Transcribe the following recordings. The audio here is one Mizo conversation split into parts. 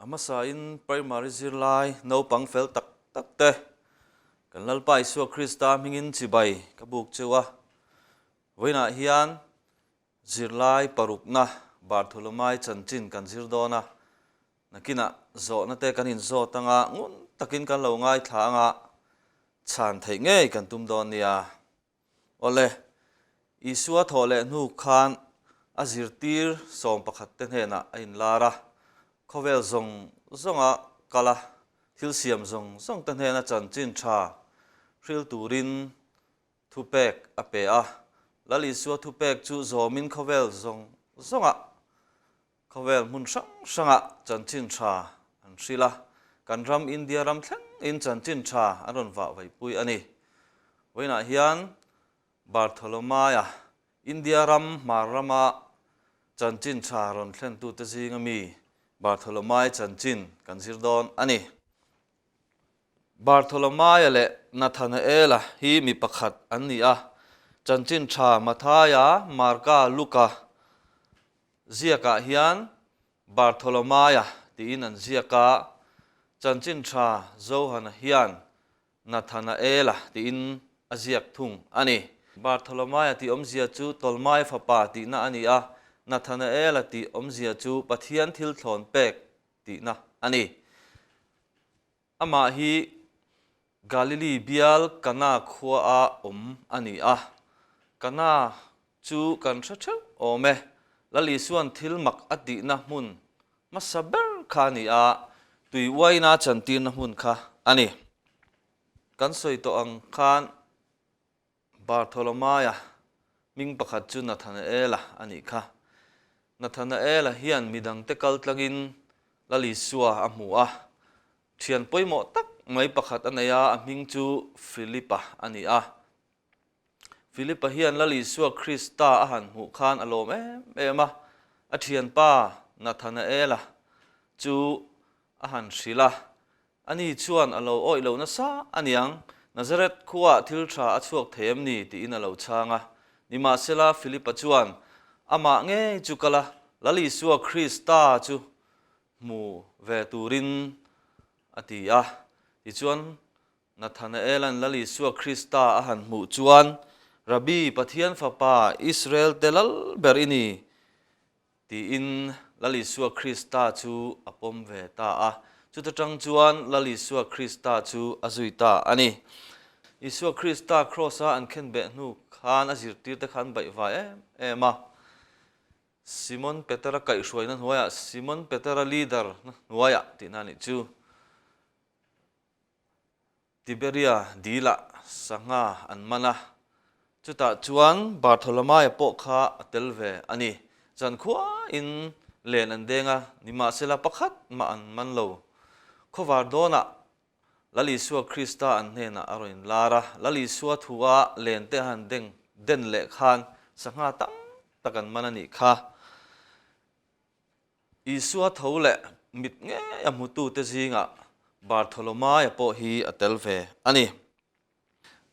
A hmasain Primary zirlai naupang fel tak tak te kan Lalpa Isua Krista hmingin chibai ka buk cheu a. Vawiinah hian zirlai parukna Bartholomai chanchin kan zir dawn a, nakinah zawhna te kan inzawt anga ngun takin kan lo ngaithla anga chhan theih ngei kan tum dawn nia. Awle, Isua thawh leh hnu khan a zirtir 11 te hnenah a inlar a, khawvel zawng zawnga kal a, thil siam zawng zawng te hnena chanchin tha hril turin thupek a pe a. Lal Isua thupek chu zawmin khawvel zawng zawngah Khawvel hmun hrang hrangah chanchin tha an hrilh a, kan ram India ram thlengin chanchin tha an rawn vah vaipui a ni. Vawiinah hian Bartholomaia, India ram hmar rama chanchin tha rawn thlentute zinga mi Bartholomai chanchin kan zir dawn a ni. Bartholomaia leh Nathanaela hi mi pakhat an ni a, chanchin tha Mathaia, Marka, Luka, Ziakah hian Bartholomaia tiin an ziak a, Chanchin Tha Johana hian Nathanaela tiin a ziak thung a ni. Bartholomaia tih awmzia chu Tolmaia fapa tihna a ni a, Nathanaela tih awmzia chu Pathian thil thlawn pek tihna a ni. Amah hi Galili bial Kana khuaa awm a ni a. Kana chu kan hre theuh awm e. Lal Isua'n thil mak a tihna hmun hmasa ber kha a ni a, tui uaina chantirna hmun kha a ni. Kan sawi tawh ang khan Bartholomaia hming pakhat chu Nathanaela a nih kha. Nathanaela hian midangte kal tlangin Lal Isua a hmu a. Thian pawimawh tak mai pakhat a nei a, a hming chu Philipa a ni a. Philipa hian Lal Isua Krista a han hmuh khan a lawm em em a, a thianpa Nathanaela chu a han hrilh a. Ani chuan a lo awih lo nasa a niang, Nazareth khuaah thil tha a chhuak thei em ni? tiin a lo chhang a. Nimahsela, Philipa chuan, Amah ngei chu kal a, Lal Isua Krista chu hmu ve turin a ti a. Tichuan, Nathanaela'n Lal Isua Krista a han hmuh chuan, Rabbi, Pathian Fapa, Israel-te lal ber i ni, Tiin Lal Isua Krista chu a pawm ve ta a. Chuta tang chuan Lal Isua Krista chu a zui ta a ni. Isua Krista Kraws-a an khenbeh hnu khan a zirtirte kha an baihvai em em a. Simon Petera kaihhruaina hnuaiah, Simon Petera leader na hnuaiah tihna a nih chu. Tiberia dilah sangha an man a, chutah chuan Bartholomaia pawh kha a tel ve a ni. Zan khuain len an deng a, nimahsela pakhat mah an man lo. Khawvar dawnah Lal Isua Krista an hnenah a rawn inlar a, Lal Isua thua len te a han deng den leh khan sangha tam tak an man a nih kha. Isua tho leh mit ngei a hmutute zingah Bartholomaia pawh hi a tel ve a ni.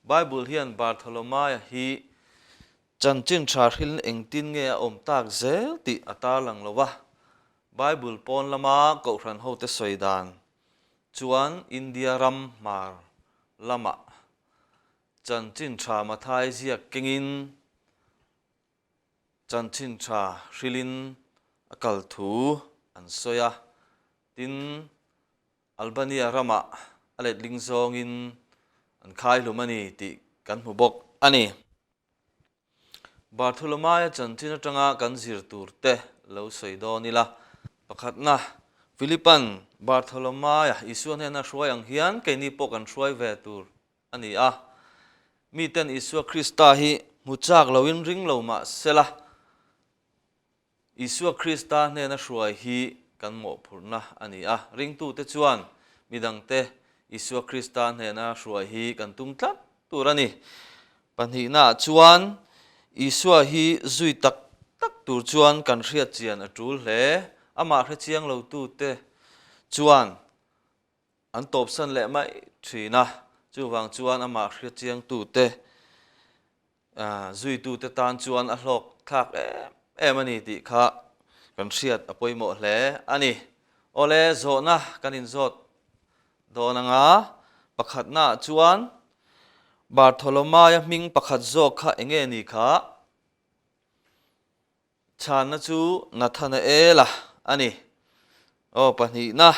Bible hian Bartholomaia hi chanchin tha hrilhin engtin nge a awm tak zel tih a tarlang lo va. Bible pawn lama kohhran hote sawi dan chuan India ram hmar lamah chanchin tha Mathai ziak kengin Chanchin tha hrilhin a kal thu an sawi a, tin, Albania ramah a letling zawngin an khai hlum a ni tih kan hmu bawk a ni. Bartholomaia chanchin atanga kan zir tur te lo sawi dawn ila. Pakhatna, Philipan Bartholomaia Isua hnena hruai ang hian keini pawh kan hruai ve tur a ni a. Miten Isua Krista hi hmu chak loin ring lo mah sela, Isua Krista hnena hruai hi kan mawhphurhna a ni a. Ringtute chuan midangte Isua Krista hnena hruai hi kan tum tlat tur a ni. Pahnihnaah chuan Isua hi zui tak tak tur chuan kan hriatchian a tul hle. Amah hrechiang lotute chuan An tawpsan leh mai thin a, chuvang chuan amah hriatchiangtute, zuitute tan chuan a hlawk thlak em em a ni tih kha kan hriat a pawimawh hle a ni. Awle, zawhna kan inzawt dawn anga, pakhatnaah chuan Bartholomaia hming pakhat zawk kha enge ni kha? Chhanna chu Nathanaela a ni. Aw, pahnihna,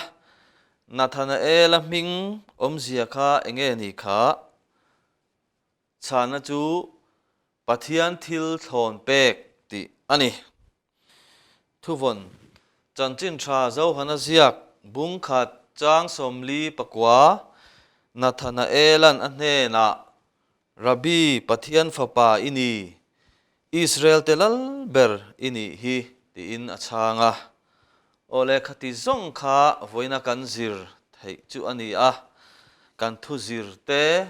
Nathanaela hming awmzia kha enge ni kha? Chhanna chu Pathian thil thlawn pek tih a ni. Thuvawn, Chanchin tha Zohana ziak bung khat chang 44, Nathanaelan a hnenah, Rabbi, Pathian fapa i ni, Israel te lal ber i nih hi, tiin a chhang a. Aw le, khati zawng kha vawiina kan zir theih chu a ni a, kan thu zir te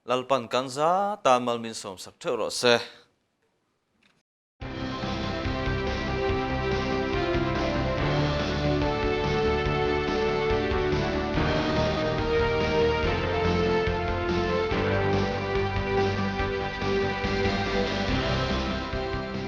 Lalpan kan za tan mal min sawmsak theuh rawh se.